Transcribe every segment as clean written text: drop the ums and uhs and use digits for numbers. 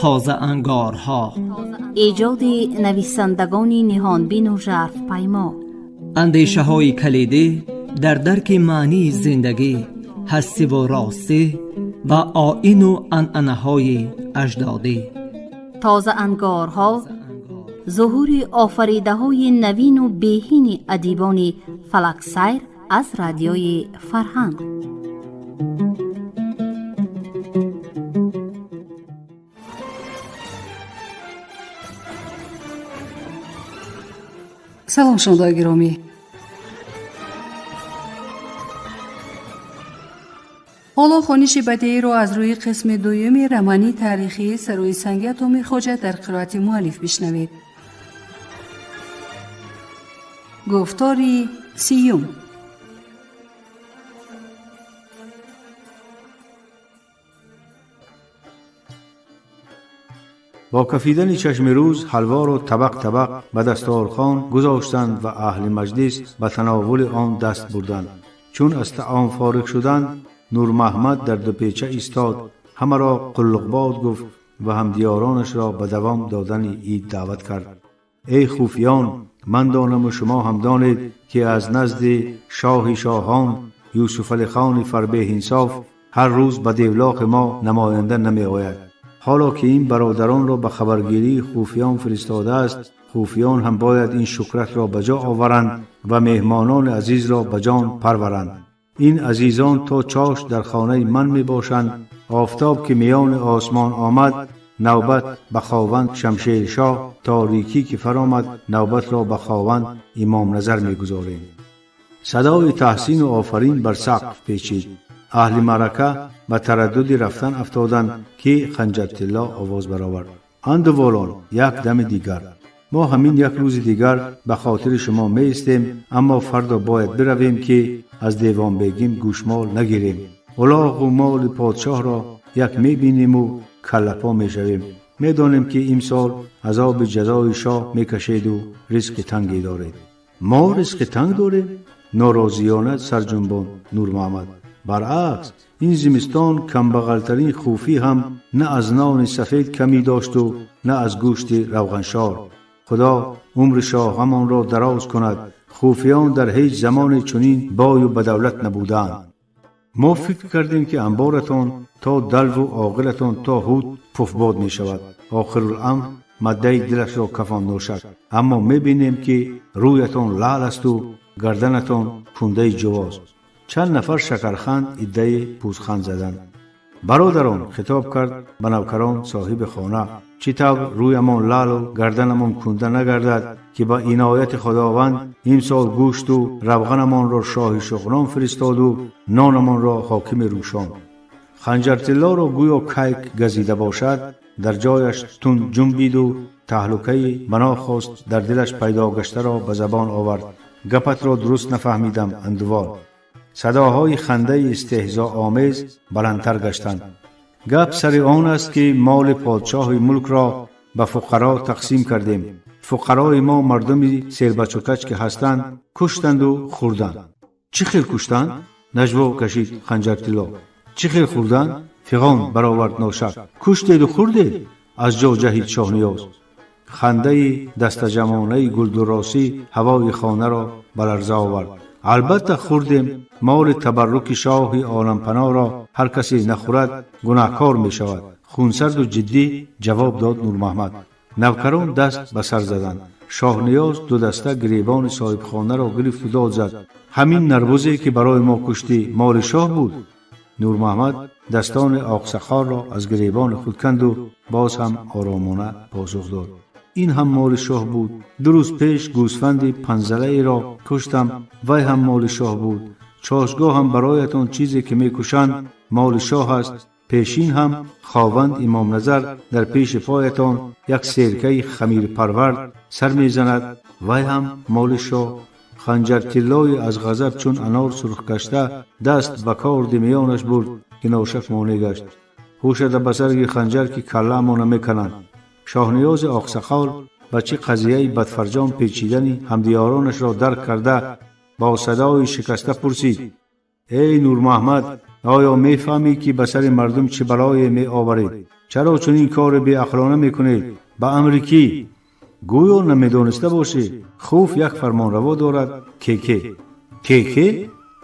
Тозаангорҳо. Эҷоди нависандагони ниҳонбину жарфпаймо. Андешаҳои калидӣ дар дарки маънии зиндагӣ, ҳастиву ростӣ ва оину анъанаҳои аҷдодӣ. Тозаангорҳо зуҳури офаридаҳои навину беҳини адибони фалаксайр аз Радиои Фарҳанг. Салом, шунавандаои гиромӣ. Ҳоло хониши бадеиро аз рӯи қисми дуюми романи таърихии Сарӯи санги Атоми Хоҷа дар қироати муаллиф бишнавед. Гуфтори сиюм. Бо кафидани чашми рӯз ҳалворо табақ табақ ба дасторхон гузоштанд ва аҳли маҷлис ба тановули он даст бурданд. Чун аз таом фориғ шуданд, Нурмаҳмад дар дупеча истод, ҳамаро қуллуқбод гуфт ва ҳамдиёронашро ба давом додани ид даъват кард. Эй хуфиён, ман донаму шумо ҳам донед, ки аз назди шоҳи шоҳон Юсуфалихони фарбеҳинсоф ҳар рӯз ба девлоқи мо намоянда намеояд. Ҳоло ки ин бародаронро ба хабаргирии хуфиён фиристодааст, хуфиён ҳам бояд ин шукратро ба ҷо оваранд ва меҳмонони азизро ба ҷон парваранд. Ин азизон то чош дар хонаи ман мебошанд. Офтоб ки миёни осмон омад, навбат ба хованд Шамшершоҳ, торикӣ ки фаромад, навбатро ба хованд Имомназар мегузорем. Садои таҳсину офарин бар сақф печид. Аҳли маърака ба тараддуди рафтан афтоданд, ки Ханҷартилло овоз баровард: андуволон, як дами дигар. Мо ҳамин як рӯзи дигар ба хотири шумо меистем, аммо фардо бояд биравем, ки аз девонбегим гӯшмол нагирем. Улоғу моли подшоҳро як мебиниму каллапо мешавем. Медонем, ки имсол азоби ҷазои шоҳ мекашеду ризқи танге доред. Мо ризқи танг дорем? Норозиёна сарҷунбон Нурмуҳаммад. Баръакс, ин зимистон камбағалтарин хуфӣ ҳам на аз нони сафед камӣ дошту на аз гӯшти равғаншор. Худо умри шоҳамонро дароз кунад. Хуфиён дар ҳеҷ замоне чунин бою ба давлат набудаанд. Мо фикр кардем, ки амборатон то далву оғилатон то ҳут пуфбод мешавад. Охируламр маддаи дилашро кафон ношак. Аммо мебинем, ки рӯятон лаъл асту гарданатон кундаи ҷувоз. Чанд нафар шакарханд, иддаи пӯзханд заданд. Бародарон, хитоб кард ба навкарон соҳиби хона, чӣ тавр рӯямон лаълу гарданамон кунда нагардад, ки ба инояти Худованд имсол гӯшту равғанамонро шоҳи шуғнон фиристоду нонамонро ҳокими Рӯшон. Ханҷартиллоро гӯё кайк газида бошад, дар ҷояш тун ҷунбиду таҳлукаи банохост дар дилаш пайдо гаштаро ба забон овард: гапатро дуруст нафаҳмидам, андувол. Садоҳои хандаи истеҳзоомез баландтар гаштанд. Гап сари он аст, ки моли подшоҳи мулкро ба фуқаро тақсим кардем. Фуқарои мо мардуми сербачукач ки ҳастанд, куштанду хӯрданд. Чӣ хел куштанд? Наҷво кашид Ханҷартилло. Чӣ хел хӯрданд? Фиғон баровард Ношак. Куштеду хӯрдед? Аз ҷо ҷаҳид Шоҳниёз. Хандаи дастаҷамонаи гулдуросӣ ҳавои хонаро ба ларза овард. Албатта хӯрдем. Моли табарруки шоҳи олампаноҳро ҳар касе нахӯрад, гунаҳкор мешавад, хунсарду ҷиддӣ ҷавоб дод Нурмаҳмад. Навкарон даст ба сар заданд. Шоҳниёз дудаста гиребони соҳибхонаро гирифту дод зад: ҳамин нарбузе, ки барои мо куштӣ, моли шоҳ буд? Нурмаҳмад дастони оқсақолро аз гиребони худ канду боз ҳам оромона посух дод: ин ҳам моли шоҳ буд. 2 рӯз пеш гӯсфанди панзалаеро куштам, вай ҳам моли шоҳ буд. Чошгоҳ ҳам бароятон чизе ки мекушанд, моли шоҳ аст. Пешин ҳам хованд Имомназар дар пеши поятон як серкаи хамирпарвард сар мезанад, вай ҳам моли шоҳ. Ханҷартиллои аз ғазаб чун анор сурх гашта даст ба корди миёнаш бурд, ки Ношак монеъ гашт: ҳушада ба сарги ханҷар, ки каллаамона мекананд. Шоҳниёзи оқсақол ба чӣ қазияи бадфарҷом печидани ҳамдиёронашро дарк карда, бо садои шикаста пурсид: эй Нурмаҳмад, оё мефаҳмӣ, ки ба сари мардум чӣ балое меоваред? Чаро чунин кори беақлона мекунед? Ба амри кӣ? Гӯё намедониста бошӣ, Хуф як фармонраво дорад, Кеке. Кеке?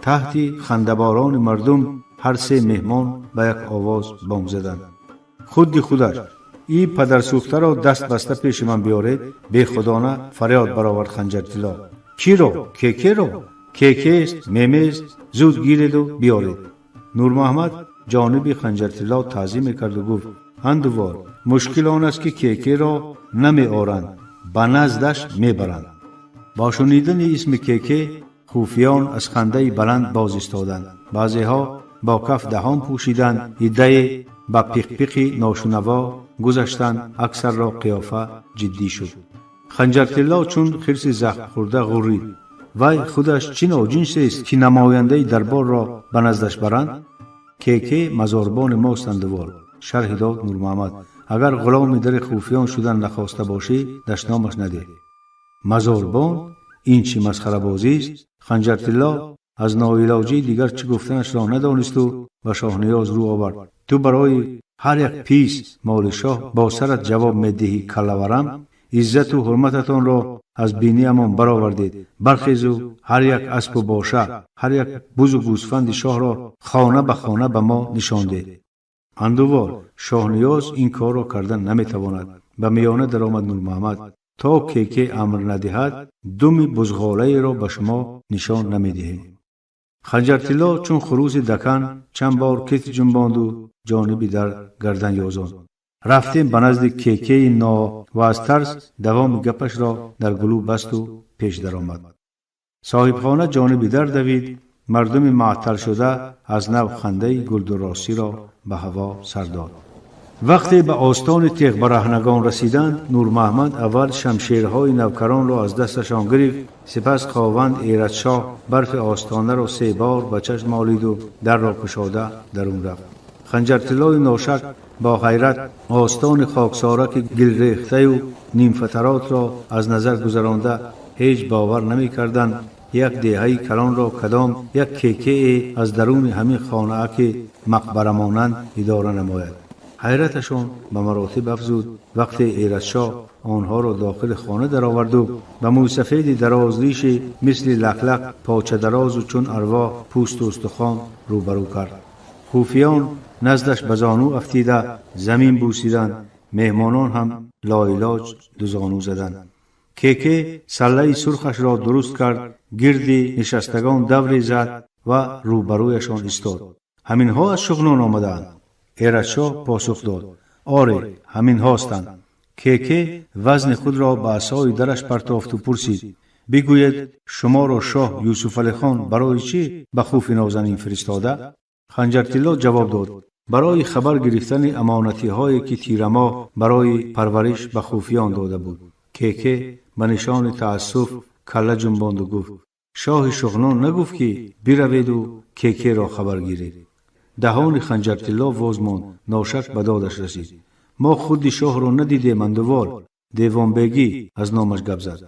Таҳти хандаборони мардум ҳар се меҳмон ба як овоз бонг заданд. Худди худаш. И падарсӯхтаро даст баста пеши ман биёред, бехудона фарёд баровард Ханҷартилло. Киро? Кекеро? Кекест, мемест, зуд гиреду биёред. Нурмуҳаммад ҷониби Ханҷартилло таъзим мекарду гуфт: андувор, мушкил он аст, ки Кекеро намеоранд, ба наздаш мебаранд. Бо шунидани исми Кеке хуфиён аз хандаи баланд боз истоданд. Баъзеҳо бо каф даҳон пӯшиданд, иддае ба пиқпиқи ношунаво гузаштанд, аксарро қиёфа ҷиддӣ шуд. Ханҷартилло чун хирси захмхӯрда ғуррид. Вай худаш чӣ ноҷинсест, ки намояндаи дарборро ба наздаш баранд? Кеке мазорбони мост, андувор, шарҳи дод Нурмуҳаммад. Агар ғуломи дари хуфиён шудан нахоста бошӣ, дашномаш надеҳ. Мазорбон? Ин чӣ масхарабозист? Ханҷартилло аз ноилоҷӣ дигар чӣ гуфтанашро надонисту ба Шоҳниёз рӯ овард. Ту барои ҳар як пис моли шоҳ бо сарат ҷавоб медиҳӣ, каллаварам? Иззату ҳурмататонро аз биниамон баровардед. Бархезу ҳар як аспу боша, ҳар як бузу гӯсфанди шоҳро хона ба хона ба мо нишон деҳ. Андувор, Шоҳниёз ин корро кардан наметавонад, ба миёна даромад Нурмуҳаммад. То Кеке амр надиҳад, думи бузғолаеро ба шумо нишон намедиҳем. Ханҷартилло чун хуруси дакан чанд бор китф ҷунбонду ҷониби дар гардан ёзонд. Рафтем ба назди Кекеи но ва аз тарс давоми гапашро дар гулӯ басту пеш даромад. Соҳибхона ҷониби дар давид. Мардуми маъталшуда аз нав хандаи гулдуросиро ба ҳаво сар дод. Вақте ба остони теғбараҳнагон расиданд, Нурмаҳмад аввал шамшерҳои навкаронро аз дасташон гирифт, сипас хованд Эратшоҳ барфи остонаро се бор ба чашм молиду дарро кушода дарун рафт. Ханҷартиллои ношак бо ҳайрат остони хоксораки гилрехтаю нимфатаротро аз назар гузаронда ҳеҷ бовар намекарданд, як деҳаи калонро кадом як кекее аз даруни ҳамин хонааки мақбарамонанд идора намояд. Ҳайраташон ба маротиб афзуд, вақте Эратшоҳ онҳоро дохили хона дароварду ба мӯйсафеди дарозриши мисли лаклак, почадарозу чун арвоҳ пӯсту устухон рӯбарӯ кард. Хуфиён наздаш ба зону афтида замин бӯсиданд, меҳмонон ҳам лоилоҷ дузону заданд. Кеке саллаи сурхашро дуруст кард, гирди нишастагон давре зад ва рӯбарӯяшон истод. Ҳаминҳо аз Шуғнон омадаанд? Эратшоҳ посух дод: оре, ҳаминҳостанд. Кеке вазни худро ба асои дараш партофту пурсид: бигӯед, шуморо шоҳ Юсуфалихон барои чӣ ба Хуфи нозанин фиристода? Ханҷартилло ҷавоб дод: барои хабар гирифтани амонатиҳое, ки тирамоҳ барои парвариш ба хуфиён дода буд. Кеке ба нишони таассуф калла ҷунбонду гуфт: шоҳи Шуғнон нагуфт, ки бираведу Кекеро хабар гиред. Даҳони Ханҷартилло воз монд. Ношак ба додаш расид. Мо худи шоҳро надидем, андувол, Девонбегӣ аз номаш гап зад.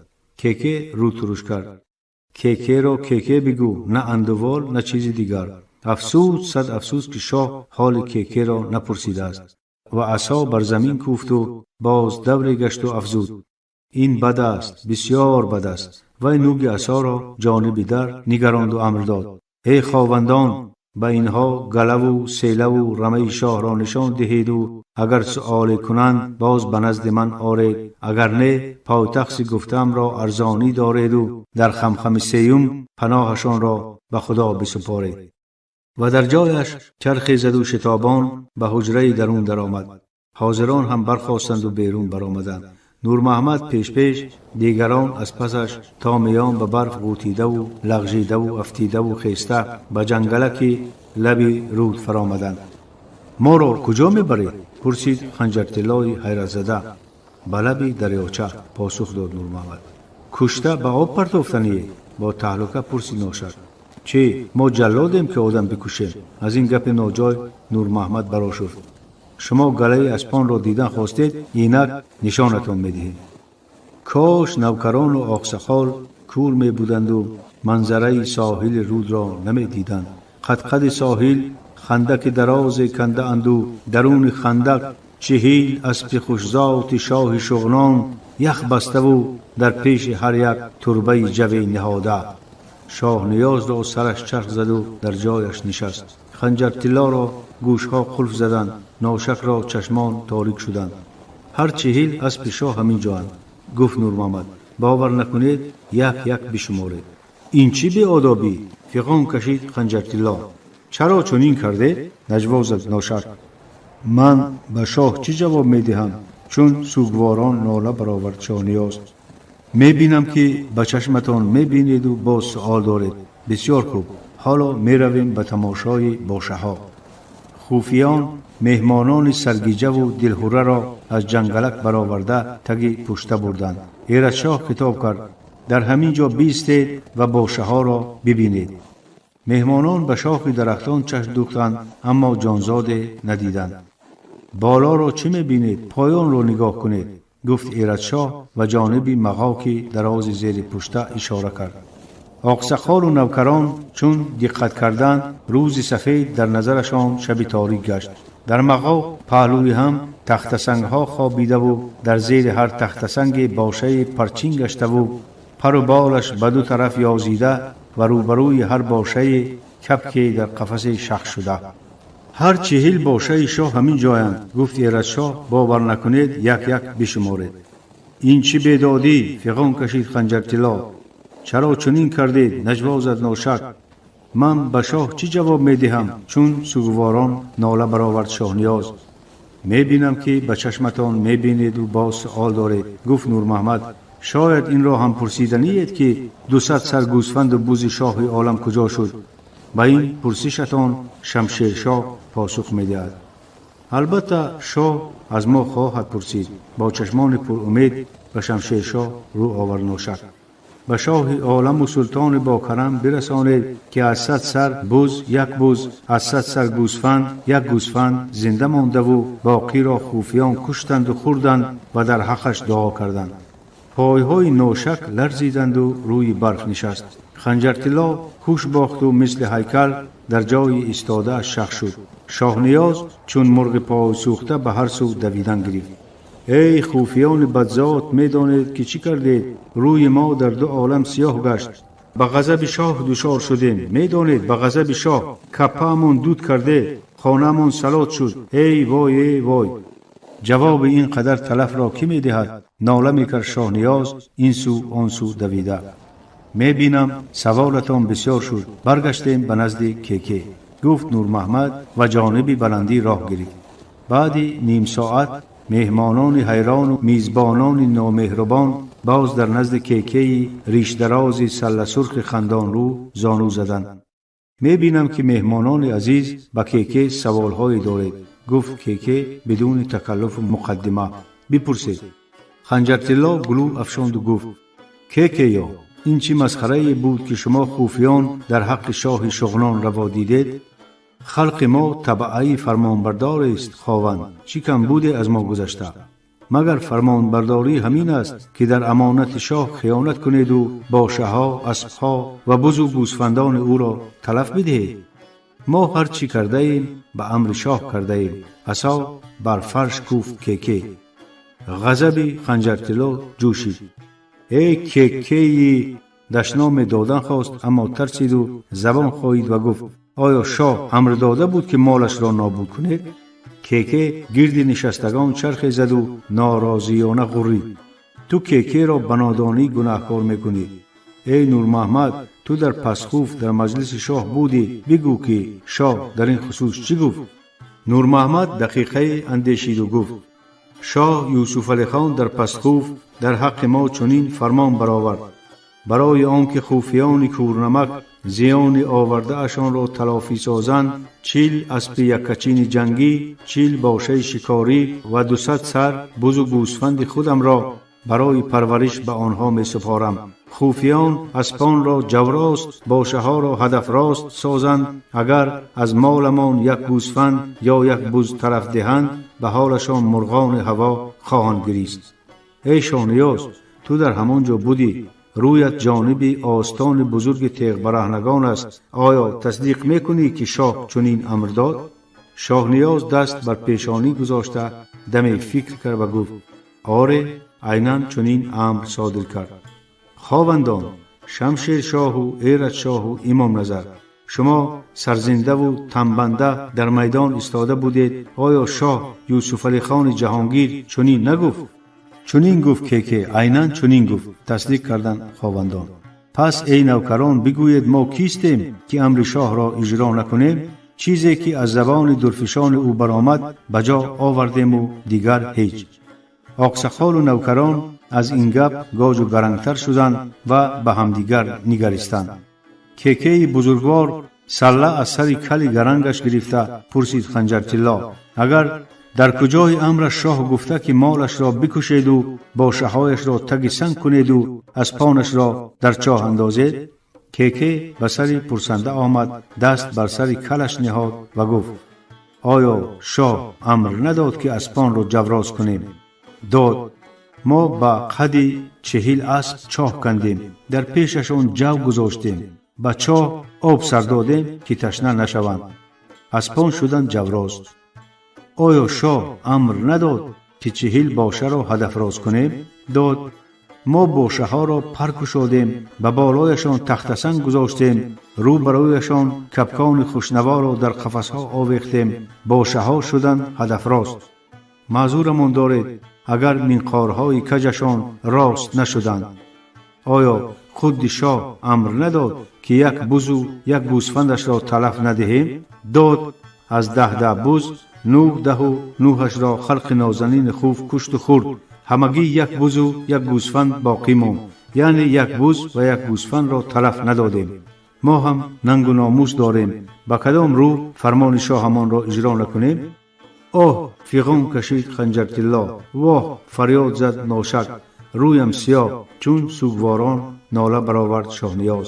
Кеке рӯ туруш кард. Кекеро кеке бигӯ, на андувол, на чизи дигар. Афсӯс, сад афсӯс, ки шоҳ ҳоли кекеро напурсидааст. Ва асо бар замин кӯфту боз давре гашту афзуд: ин бад аст, бисьёр бад аст. Вай нӯги асоро ҷониби дар нигаронду амр дод: эй ховандон, ба инҳо галаву селаву рамаи шоҳро нишон диҳеду агар суоле кунанд, боз ба назди ман оред, агар не, пойтахси гуфтаамро арзонӣ дореду дар хамхами сеюм паноҳашонро ба Худо бисупоред. Ва дар ҷояш чархе заду шитобон ба ҳуҷраи дарун даромад. Ҳозирон ҳам бархостанду берун баромаданд. Нурмуҳаммад пешпеш, дигарон аз пасаш то миён ба барф ғӯтидаву лағжидаву афтидаву хеста ба ҷангалаки лаби руд фаромаданд. Моро куҷо мебаред? Пурсид Ханҷартиллои ҳайратзада. Ба лаби дарёча, посух дод Нурмуҳаммад. Кушта ба об партофтание? Бо таҳлука пурсид ношак. Чӣ, мо ҷаллодем, ки одам бикушем? Аз ин гапи ноҷой Нурмуҳаммад барошуфт. Шумо галаи аспонро дидан хостед, инак нишонатон медиҳем. Кош навкарону оқсақол кур мебуданду манзараи соҳили рудро намедиданд. Қадқади соҳил хандаки дарозе кандаанду даруни хандак 40 аспи хушзоти шоҳи Шуғнон ях баставу дар пеши ҳар як турбаи ҷаве ниҳода. Шоҳниёзро сараш чарх заду дар ҷояш нишаст. Ханҷартиллоро гӯшҳо қулф заданд, Ношакро чашмон торик шуданд. Ҳар 40 аспи шоҳ ҳамин ҷоанд, гуфт Нурмуҳаммад. Бовар накунед, як як бишуморед. Ин чӣ беодобӣ? Фиғон кашид Ханҷартилло. Чаро чунин кардед? Наҷво зад Ношак. Ман ба шоҳ чӣ ҷавоб медиҳам, чун сӯгворон нола баровард Шоҳниёз. Мебинам, ки ба чашматон мебинеду боз суол доред. Бисёр хуб, ҳоло меравем ба тамошои бошаҳо. Хуфиён меҳмонони саргиҷаву дилҳураро аз ҷангалак бароварда таги пушта бурданд. Эраҷшоҳ хитоб кард: дар ҳамин ҷо биистед ва бошаҳоро бибинед. Меҳмонон ба шохи дарахтон чашм духтанд, аммо ҷонзоде надиданд. Болоро чӣ мебинед? Поёнро нигоҳ кунед, гуфт Эраҷшоҳ ва ҷониби мағоки дарози зери пушта ишора кард. Оқсақолу навкарон чун диққат карданд, рӯзи сафед дар назарашон шаби торик гашт. Дар мағоқ паҳлӯи ҳам тахтасангҳо хобидаву дар зери ҳар тахтасанге бошаи парчин гаштаву пару болаш ба ду тараф ёзида ва рӯбарӯи ҳар бошае капке дар қафасе шах шуда. Ҳар 40 бошаи шоҳ ҳамин ҷоянд, гуфт Эраҷшоҳ. Бовар накунед, як як бишуморед. Ин чӣ бедодӣ? Фиғон кашид Ханҷартилло. Чаро чунин кардед? Наҷво зад Ношак. Ман ба шоҳ чӣ ҷавоб медиҳам, чун сӯгворон нола баровард Шоҳниёз. Мебинам, ки ба чашматон мебинеду боз суол доред, гуфт Нурмуҳаммад. Шояд инро ҳам пурсиданиед, ки 200 сар гӯсфанду бузи шоҳи олам куҷо шуд. Ба ин пурсишатон Шамшершоҳ посух медиҳад. Албатта, шоҳ аз мо хоҳад пурсид. Бо чашмони пурумед ба Шамшершоҳ рӯ овард Ношак. Ба шоҳи оламу султони бокарам бирасонед, ки аз 100 сар буз як буз, аз 100 сар гӯсфанд як гӯсфанд зинда мондаву боқиро хуфиён куштанду хӯрданд ва дар ҳаққаш дуо карданд. Пойҳои Ношак ларзиданду рӯи барф нишаст. Ханҷартилло ҳуш бохту мисли ҳайкал дар ҷои истодааш шах шуд. Шоҳниёз чун мурғи пойсӯхта ба ҳар сӯ давидан гирифт. Эй хуфиёни бадзот, медонед, ки чӣ кардед? Рӯи мо дар ду олам сиёҳ гашт. Ба ғазаби шоҳ дучор шудем. Медонед, ба ғазаби шоҳ каппаамон дуд карде, хонаамон салот шуд. Эй вой, эй вой! Ҷавоби ин қадар талафро кӣ медиҳад? Нола мекард Шоҳниёз, ин сӯ он сӯ давида. Мебинам, саволатон бисёр шуд. Баргаштем ба назди Кеке, гуфт Нурмаҳмад ва ҷониби баландӣ роҳ гирифт. Баъди ним соат меҳмонони ҳайрону мизбонони номеҳрубон боз дар назди Кекеи ришдарози салласурхи хандонрӯ зону заданд. Мебинам, ки меҳмонони азиз ба Кеке саволҳое доред, гуфт Кеке бидуни такаллуфу муқаддима. Бипурсед. Ханҷартилло гулӯ афшонду гуфт: Кекеё, ин чӣ масхарае буд, ки шумо хуфиён дар ҳаққи шоҳи Шуғнон раво дидед? Халқи мо табаъаи фармонбардорест, хованд. Чӣ камбуде аз мо гузашта? Магар фармонбардорӣ ҳамин аст, ки дар амонати шоҳ хиёнат кунеду бошаҳо, аспҳо ва бузу гӯсфандони ӯро талаф бидиҳед? Мо ҳар чӣ кардаем, ба амри шоҳ кардаем. Асо бар фарш кӯфт Кеке. Ғазаби Ханҷартилло ҷӯшид. Эй Кекеи, дашноме додан хост, аммо тарсиду забон хоҳид ва гуфт: оё шоҳ амр дода буд, ки молашро нобуд кунед? Кеке гирди нишастагон чархе заду норозиёна ғуррид: ту Кекеро ба нодонӣ гунаҳкор мекунӣ. Эй Нурмуҳаммад, ту дар пасхуф дар маҷлиси шоҳ будӣ, бигӯ, ки шоҳ дар ин хусус чӣ гуфт? Нурмуҳаммад дақиқае андешиду гуфт: шоҳ Юсуфалихон дар пасхуф дар ҳаққи мо чунин фармон баровард: барои он ки хуфиёни кӯрнамак зиёни овардаашонро талофӣ созанд, 40 аспи яккачини ҷангӣ, 40 бошаи шикорӣ ва 200 сар бузу гӯсфанди худамро барои парвариш ба онҳо месупорам. Хуфиён аспонро ҷаврост, бошаҳоро ҳадафрост созанд. Агар аз моламон як гӯсфанд ё як буз тараф диҳанд, ба ҳолашон мурғони ҳаво хоҳанд гирист. Эй Шоҳниёз, ту дар ҳамон ҷо будӣ, рӯят ҷониби остони бузурги теғбараҳнагон аст. Оё тасдиқ мекунӣ, ки шоҳ чунин амр дод? Шоҳниёз даст бар пешонӣ гузошта Даме фикр кард ва гуфт: оре, айнан чунин амр содир кард. Ховандон, Шамшершоҳу Эраҷшоҳу Имомназар, шумо сарзиндаву танбанда дар майдон истода будед. Оё шоҳ Юсуфалихони Ҷаҳонгир чунин нагуфт? Чунин гуфт, Кеке, айнан чунин гуфт, тасдиқ карданд ховандон. Пас эй навкарон, бигӯед, мо кистем, ки амри шоҳро иҷро накунем? Чизе ки аз забони дурфишони ӯ баромад, ба ҷо овардему дигар ҳеҷ. Оқсақолу навкарон аз ин гап гоҷу гарангтар шуданд ва ба ҳамдигар нигаристанд. Кекеи бузургвор салла аз сари кали гарангаш гирифта пурсид: Ханҷартилло, агар дар куҷои амраш шоҳ гуфта, ки молашро бикушеду бошаҳояшро таги санг кунеду аспонашро дар чоҳ андозед? Кеке ба сари пурсанда омад, даст бар сари калаш ниҳод ва гуфт: оё шоҳ амр надод, ки аспонро ҷавроз кунем? Дод. Мо ба қади 40 асп чоҳ кандем, дар пешашон ҷав гузоштем, ба чоҳ об сар додем, ки ташна нашаванд. Аспон шуданд ҷавроз. Оё шоҳ амр надод, ки 40 бошаро ҳадафроз кунем? Дод. Мо бошаҳоро пар кушодем, ба болояшон тахтасанг гузоштем, рӯ барояшон капкони хушнаворо дар қафасҳо овехтем. Бошаҳо шуданд ҳадафроз. Маъзурамон доред, агар минқорҳои каҷашон рост нашуданд. Оё худди шоҳ амр надод, ки як бузу як гӯсфандашро талаф надиҳем? Дод. Аз 10 буз 9 даҳу нӯҳашро халқи нозанини хуф кушту хӯрд. Ҳамагӣ як бузу як гӯсфанд боқӣ монд, яъне як буз ва як гӯсфандро талаф надодем. Мо ҳам нангу номус дорем, ба кадом рӯ фармони шоҳамонро иҷро накунем? Оҳ, фиғон кашид Ханҷартилло. Воҳ, фарёд зад Ношак. Рӯям сиёҳ, чун сӯгворон нола баровард Шоҳниёз.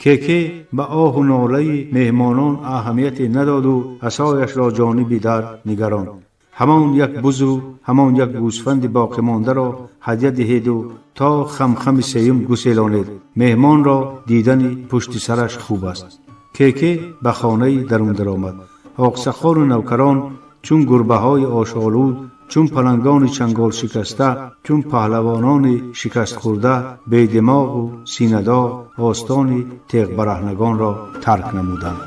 Кеке ба оҳу нолаи меҳмонон аҳамияте надоду асояшро ҷониби дар нигаронд. Ҳамон як бузу ҳамон як гӯсфанди боқимондаро ҳадя диҳеду то хамхами сеюм гуселонед. Меҳмонро дидани пушти сараш хуб аст. Кеке ба хонаи дарун даромад. Оқсақолу навкарон чун гурбаҳои ошолуд, чун палангони чанголшикаста, чун паҳлавонони шикастхӯрда, бедимоғу синадоғ остони теғбараҳнагонро тарк намуданд.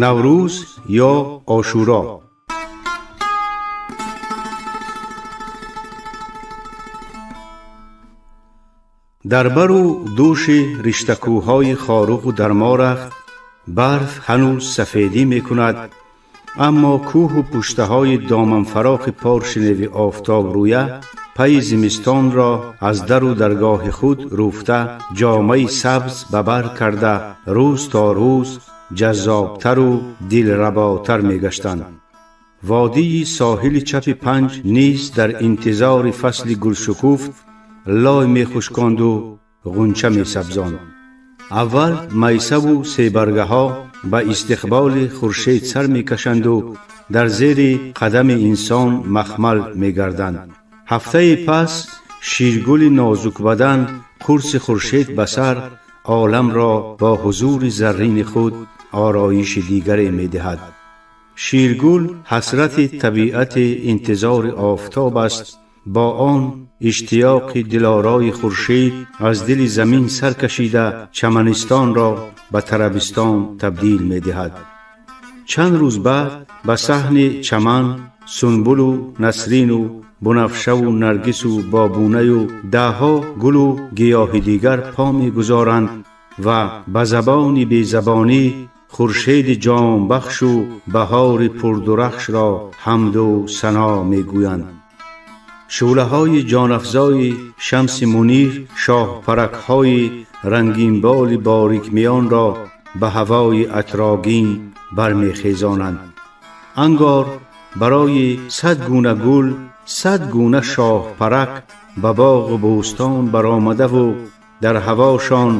Наврӯз ё Ошӯро. Дар бару дӯши риштакӯҳҳои Хоруғу Дарморахт барф ҳанӯз сафедӣ мекунад, аммо кӯҳу пуштаҳои доманфарохи поршиневи офтобрӯя пайи зимистонро аз дару даргоҳи худ рӯфта, ҷомаи сабз ба бар карда, рӯз то рӯз ҷаззобтару дилработар мегаштанд. Водии соҳили чапи Панҷ низ дар интизори фасли гулшукуфт лой мехушконду ғунча месабзонд. Аввал майсаву себаргаҳо ба истиқболи хуршед сар мекашанду дар зери қадами инсон махмал мегарданд. Ҳафтаи пас ширгули нозукбадан, қурси хуршед ба сар, оламро бо ҳузури заррини худ ороиши дигаре медиҳад. Ширгул ҳасрати табиати интизори офтоб аст. Бо он иштиёқи дилорои хуршед аз дили замин сар кашида, чаманистонро ба тарабистон табдил медиҳад. Чанд рӯз баъд ба саҳни чаман сунбулу насрину бунафшаву наргису бобунаю даҳҳо гулу гиёҳи дигар по мегузоранд ва ба забони безабонӣ хуршеди ҷонбахшу баҳори пурдурахшро ҳамду сано мегӯянд. Шӯълаҳои ҷонафзои шамси мунир шоҳпаракҳои рангинболи борикмиёнро ба ҳавои атрогин бармехезонанд. Ангор барои 100 гуна гул, 100 гуна шоҳпарак ба боғу бӯстон баромадаву Дар ҳавошон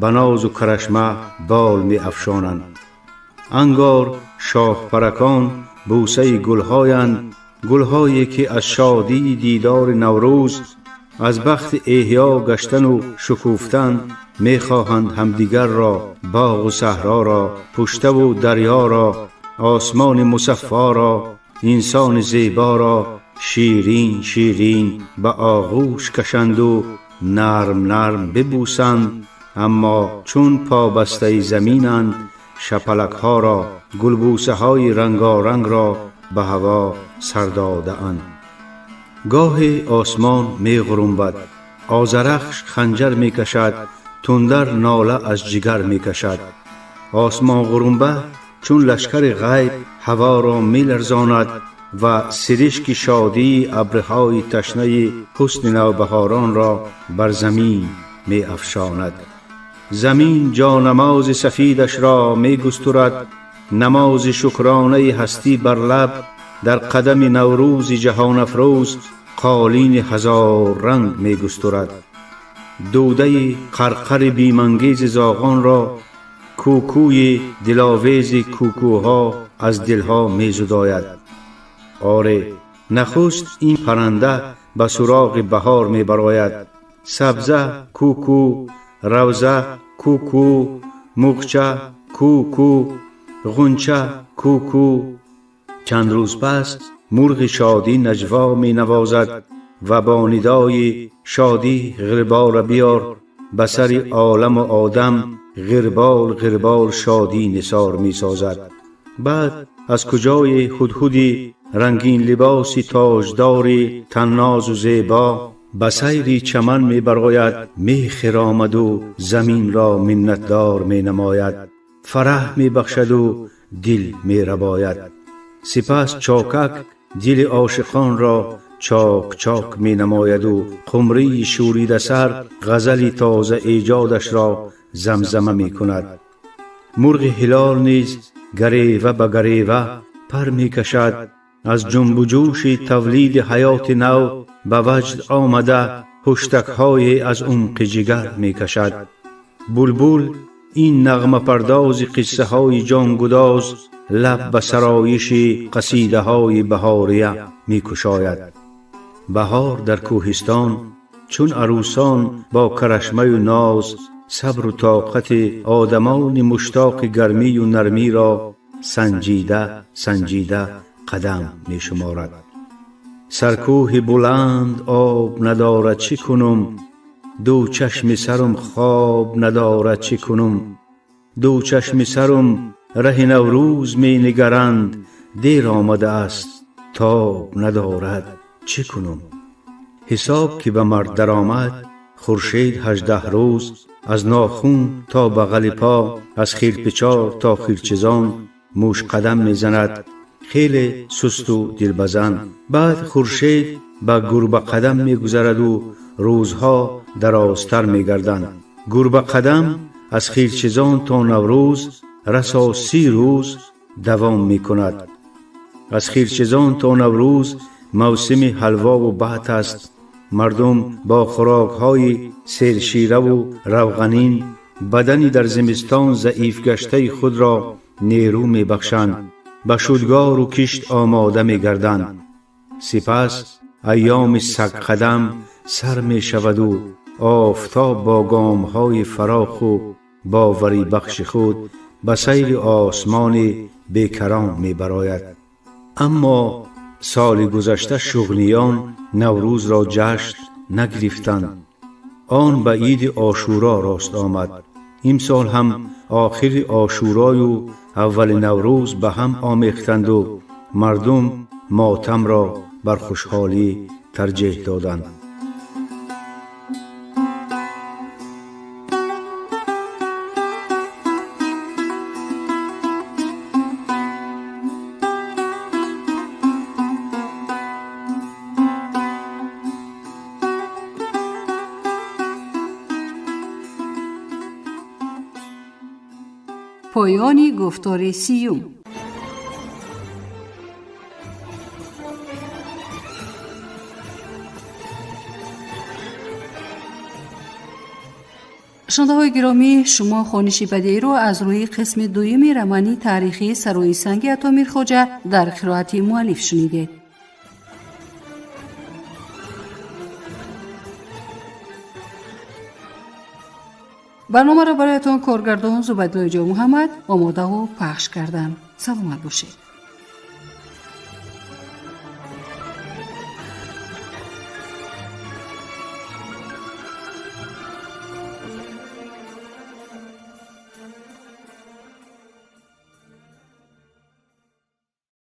ба нозу карашма бол меафшонанд. Ангор шоҳпаракон бӯсаи гулҳоянд, гулҳое ки аз шодии дидори Наврӯз, аз бахти эҳё гаштану шукуфтан мехоҳанд ҳамдигарро, боғу саҳроро, пуштаву дарёро, осмони мусаффоро, инсони зеборо ширин ширин ба оғӯш кашанду нарм нарм бибӯсанд. Аммо чун побастаи заминанд, шапалакҳоро, гулбӯсаҳои рангорангро ба ҳаво сар додаанд. Гоҳе осмон меғурумбад, озарахш ханҷар мекашад, тундар нола аз ҷигар мекашад. Осмонғурумба чун лашкари ғайб ҳаворо меларзонад ва сиришки шодии абрҳои ташнаи ҳусни навбаҳоронро бар замин меафшонад. Замин ҷонамози сафидашро мегустурад, намози шукронаи ҳастӣ бар лаб, дар қадами Наврӯзи ҷаҳонафрӯз қолини ҳазорранг мегустурад. Дудаи қарқари бимангези зоғонро кӯкӯи диловези кӯкӯҳо аз дилҳо мезудояд. Оре, нахуст ин парранда ба суроғи баҳор мебарояд. Сабза кӯкӯ, равза кӯкӯ, муғча кӯкӯ, ғунча кӯкӯ. Чанд рӯз пас мурғи шодӣ наҷво менавозад ва бо нидои «Шодӣ, ғирбола биёр», ба сари оламу одам ғирбол ғирбол шодӣ нисор месозад. Баъд аз куҷои ҳудҳуди рангинлибоси тоҷдори таннозу зебо ба сайри чаман мебарояд, мехиромаду заминро миннатдор менамояд, фараҳ мебахшаду дил мерабояд. Сипас чокак дили ошиқонро чок чок менамояду қумрии шӯридасар ғазали тоза эҷодашро замзама мекунад. Мурғи ҳилол низ гарева ба гарева пар мекашад, аз ҷунбуҷӯши тавлиди ҳаёти нав ба ваҷд омада, ҳуштакҳое аз умқи ҷигар мекашад. Булбул, ин нағмапардози қиссаҳои ҷонгудоз, лаб ба сароиши қасидаҳои баҳория мекушояд. Баҳор дар кӯҳистон чун арӯсон бо карашмаю ноз сабру тоқати одамони муштоқи гармию нармиро санҷида санҷида қадам мешуморад. Саркӯҳи буланд об надорад, чӣ кунум? Ду чашми сарум хоб надорад, чӣ кунум? Ду чашми сарум раҳи Наврӯз менигаранд, дер омадааст, тоб надорад, чӣ кунум? Ҳисоб ки ба мард даромад, хуршед 18 рӯз аз нохун то бағали по, аз хирпичор то хирчизон мушқадам мезанад, хеле сусту дилбазан. Баъд хуршед ба гурбақадам мегузараду рӯзҳо дарозтар мегарданд. Гурбақадам аз хирчизон то Наврӯз расо 30 рӯз давом мекунад. Аз хирчизон то Наврӯз мавсими ҳалвову баҳт аст. Мардум бо хӯрокҳои сершираву равғанин бадани дар зимистон заиф гаштаи худро нерӯ мебахшанд, ба шудгору кишт омода мегарданд. Сипас айёми сагқадам сар мешаваду офтоб бо гомҳои фароху боварибахши худ ба сайри осмони бекарон мебарояд. Аммо соли гузашта шуғниён Наврӯзро ҷашн нагирифтанд, он ба иди Ошӯро рост омад. Имсол ҳам охири Ошӯрою аввали Наврӯз ба ҳам омехтанду мардум мотамро бар хушҳолӣ тарҷеҳ доданд. Поёни гуфтори сиюм. Шунавандаҳои гиромӣ, шумо хониши бадеиро аз рӯи қисми дуюми романи таърихии Сарои санги Ато Мирхоҷа дар қироати муаллиф шунидед. Барномаро бароятон коргардон Зубайдуллои Ҷонмуҳаммад омодаву пахш карданд. Саломат бошед.